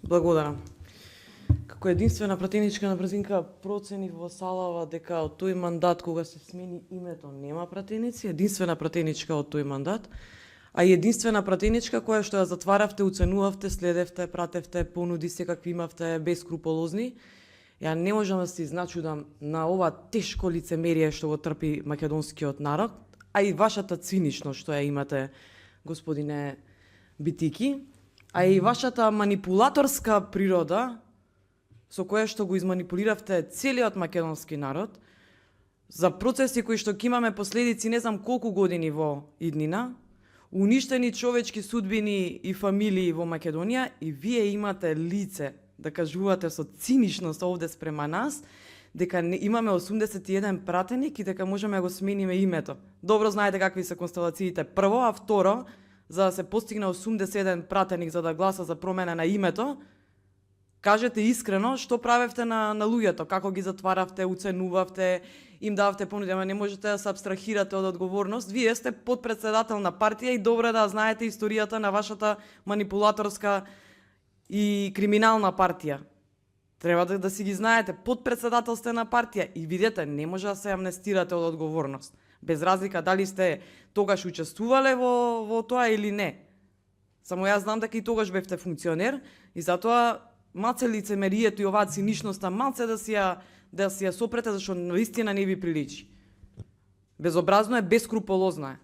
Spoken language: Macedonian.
Благодарам. Како единствена пратеничка на брзинка процени во салава дека од тој мандат кога се смени името нема пратеници, единствена пратеничка од тој мандат, а и единствена пратеничка која што ја затваравте, уценувавте, следевте, пратевте, понуди секакви имавте бескруполозни. Ја не можам да се изначудам на ова тешко лицемерие што го трпи македонскиот народ, а и вашата циничност што ја имате, господине Битики, а и вашата манипулаторска природа со која што го изманипулиравте целиот македонски народ за процеси кои што ќе имаме последици не знам колку години во иднина, уништени човечки судбини и фамилии во Македонија, и вие имате лице да кажувате со циничност овде спрема нас дека имаме 81 пратеник и дека можеме да го смениме името. Добро знаете какви се констелациите прво, а второ, за да се постигне 81 пратеник за да гласа за промена на името, кажете искрено што правевте на луѓето, како ги затваравте, уценувавте, им дававте понуди, ама не можете да се абстрахирате од одговорност. Вие сте подпредседател на партија и добро да знаете историјата на вашата манипулаторска и криминална партија. Треба да си ги знаете, подпредседател сте на партија и видете, не може да се амнестирате од одговорност. Без разлика дали сте тогаш учествувале во тоа или не. Само јас знам дека и тогаш бевте функционер и затоа малце лицемерието и оваа циничноста малце да си ја сопрете, зашто наистина не ви приличи. Безобразно е, бескруполозно е.